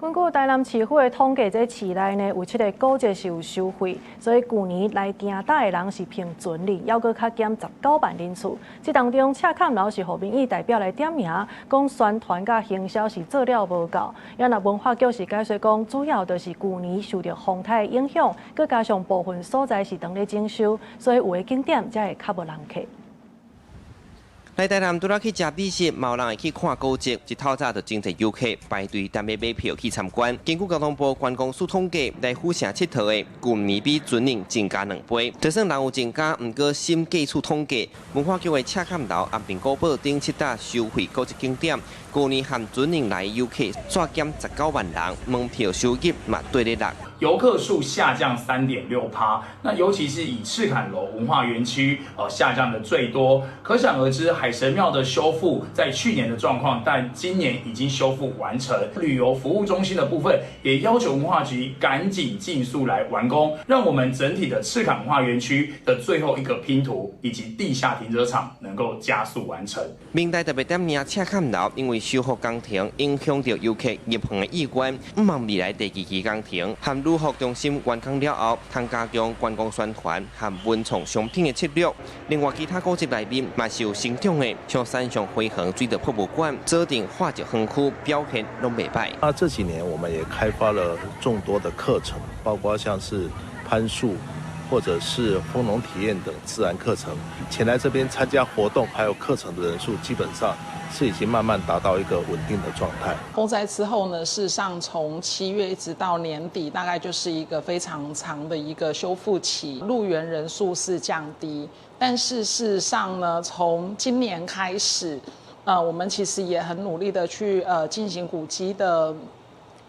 根據台南市府的統計，這市內呢有七个古蹟是有收費，所以舊年來行搭的人是平均哩，猶閣較減19萬人次。這當中，赤崁樓是予民意代表來點名，講宣傳佮行銷是做了無夠。也若文化局是解釋講，主要就是舊年受著風颱的影響，閣加上部分所在是當咧整修，所以有的景點才會較無人客。來台南除了去食美食，嘛有人會去看古蹟。一透早就真濟遊客排隊等欲買票去參觀。根據交通部觀光署統計，來府城𨑨迌的，舊年比前年增加2倍。就算人有增加，毋過審計處統計，文化局的赤崁樓、安平古堡等七大收費古蹟景點，舊年和前年來遊客煞減19萬人，門票收入嘛綴咧落。遊客數下降3.6趴，那尤其是以赤崁樓文化園區，下降的最多。可想而知，海神廟的修復在去年的狀況，但今年已經修復完成。旅遊服務中心的部分也要求文化局趕緊盡速來完工，讓我們整體的赤崁文化園區的最後一個拼圖以及地下停車場能夠加速完成。民代特別點名赤崁樓，因為修復工程影響著遊客入園的意願，向望未來第二期工程和旅服中心完工了後，通加強觀光宣傳和文創商品的策略。另外，其他古蹟內面嘛是有成長的，像三重花園水道博物館、左鎮化石園區表現攏袂䆀。那這幾年我們也開發了眾多的課程，包括像是攀樹或者是蜂農體驗等自然課程。前來這邊參加活動還有課程的人數，基本上是已經慢慢達到一個穩定的狀態。風災之後呢，事實上從7月一直到年底，大概就是一個非常長的一個修復期，入園人數是降低。但是事實上呢，從今年開始，我們其實也很努力的去進行古蹟的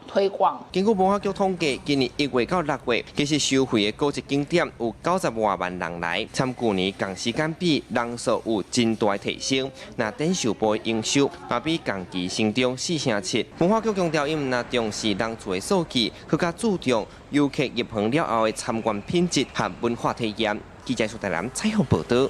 推廣。根據文化局統計，今年1月到6月，其實收費的古蹟景點有90外萬人來，參舊年仝時間比，人數有真大提升。若展售部的營收嘛比仝期成長4成7。文化局強調，𪜶毋但重視人次的數據，閣較注重遊客入園了後的參觀品質和文化體驗。記者蘇台南採訪報導。